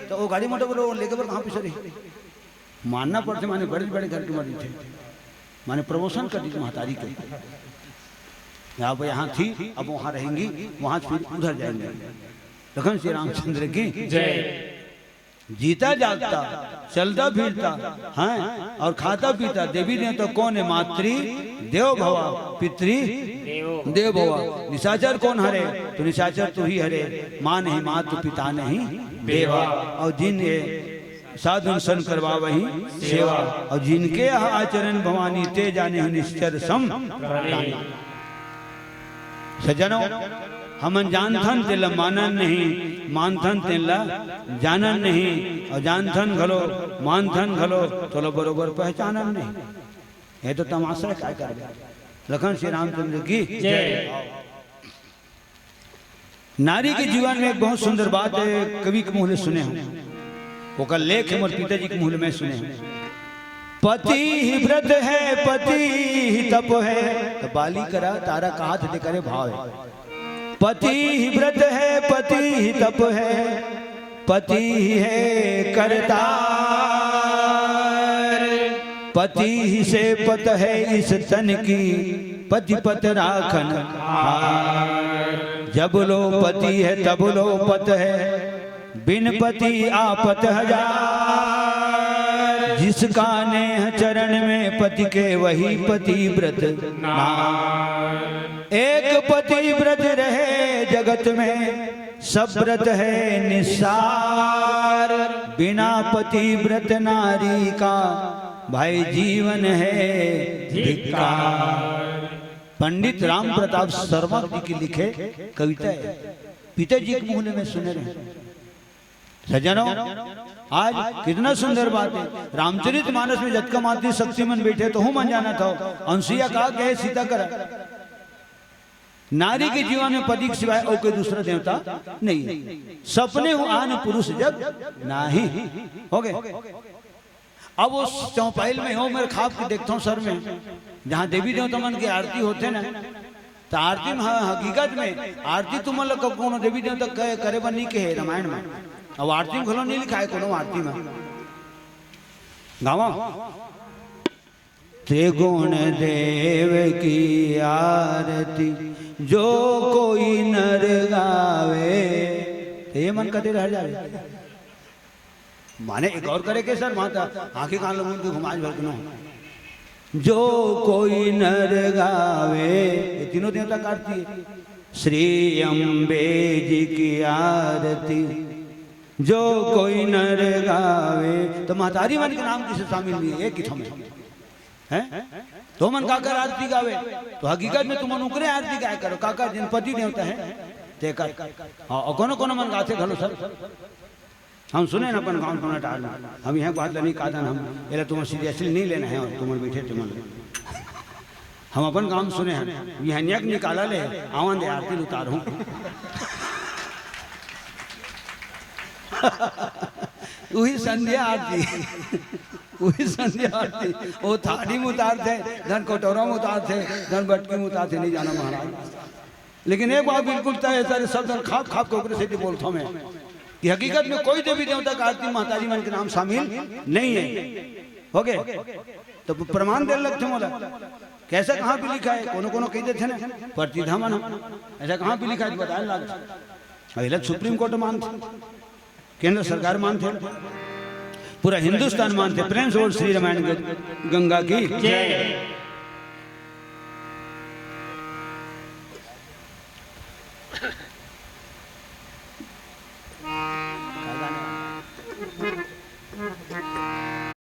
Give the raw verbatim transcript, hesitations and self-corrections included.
त वो गाड़ी मोटर बर लेगे बर कहाँ पइसा रही? मानना पड़थे, माने बड़े बड़े घर के मरीज थे, माने प्रमोशन कर दीजिए महतारी के। आप यहाँ थी, अब वहाँ रहेंगी, वहाँ से फिर उधर जाएंगे। लखन श्री रामचंद्र की जय। जीता जागता, चलता फिरता, हैं, और खाता पीता, देवी देवता कौन है? मातृ देवो भवा, पितृ देवो भवा। निशाचर कौन हरे? तो निशाचर तू ही हरे, माँ नहीं मातु, पिता नहीं देवा। और जिन ये साधुन सन करवावही सेवा। और जिनके यह आचरण भवानी, ते जाने हो निश्चर सम प्राणी। सज्जनों, हमन जानथन तेला मानन नहीं, मानथन तेला जानन नहीं, और जानथन घलो, मानथन घलो, तोला बरोबर पहचानन नहीं। ये तो तमाशा है, काय करबे? लखन श्री रामचंद्र की जय। नारी के जीवन में एक बहुत सुंदर बात है, कवि के मुँह ले सुने हँव, ओकर लेख है, मोर पिताजी के मुँह ले मैं सुने हँव। पति ही व्रत है, पति ही तप है। तो बाली करा तारा कहा थे, करे भाव है। पति ही व्रत है, पति ही तप है, पति ही है करतार। पति ही से पत है इस तन की, पति पत राखन हार। जब लो पति है तब लो पत है, बिन पति आपत हजार। जिसका नेह चरण में पति के, वही पतिव्रत नार। एक पतिव्रत रहे जगत में, सब व्रत है निस्सार। बिना पतिव्रत नारी का, भाई जीवन है धिक्कार। पंडित राम प्रताप शर्मा जी की लिखे कविता है, पिताजी के मुँह ले मैं सुने रहेंव। सज्जनों, आज कितना सुंदर बात है, रामचरित मानस में जतका मातृ शक्ति मन बैठे, तो हूँ मन जानत हव, अनसुईया का कहे सीता करा। नारी के जीवन में पति के सिवाय अउ कोई दूसरा देवता नहीं है। सपने हूँ आन पुरुष जग नाही। हो गए। अब उस चौपाइल में हो मेरे खाब के देखता हूँ सर में, जहाँ देवी देवता मन की आरती होते ना, तो आरती में ह-, हकीकत में आरती तुमन लोग को कोनो देवी देवता क-, करे बर नहीं कहे रामायण में। अब आरती में घलो नहीं लिखा है कोनो आरती में। गावा। त्रिगुण देव की आरती जो कोई नर गावे। तो ये मन कते रह जावे। माने एक और करे के सर, माता आंखें कान लोगों के घुमाज भर के नो। जो कोई नर गावे, ये तीनों देवता का आरती है। श्री अम्बे जी की आरती जो कोई नर गावे। तो महतारी मन के नाम किसे शामिल नहीं है, ये किथम है? हैं? तो मन काकर आरती गावे, तो हकीकत में तुमन उकरे आरती गाय करो, काकर जिन पति देवता है, तेकर। हाँ, और कोनो कोनो मन गाथे घलो सर। हम सुने न अपन गाँव टोना टार में, हम यहाँ बात नहीं कादन, हम एला तुम सीरियसली नहीं लेना है, और तुमन बैठे तुमन। हम अपन काम सुने हैं, बिहनिया के निकाला ले, आवन दे आरती उतार हूँ। वही संध्या आरती, वही संध्या आरती, वो थाली में उतार थे, धन कटोरा में उतार थे, धन बटकी में उतार थे, नहीं जाना महाराज। लेकिन एक बात बिल्कुल तय है, सारे सब धन खाप खाप के ओकरे सेती बोलता मैं कि हकीकत में कोई देवी देवता का आरती महतारी मन के नाम शामिल नहीं है। हो गए? तो प्रमाण देने लगते मोला। कैसा कहाँ पे लिखा है? कोनो कोनो कह देते ना, प्रतिधा मन। ऐसा कहाँ पे लिखा है? बताने लग। अरे सुप्रीम कोर्ट मानते, केंद्र सरकार मानते, पूरा हिंदुस्तान मानते। प्रेम से बोल श्री रामायण ग-, गंगा की जय।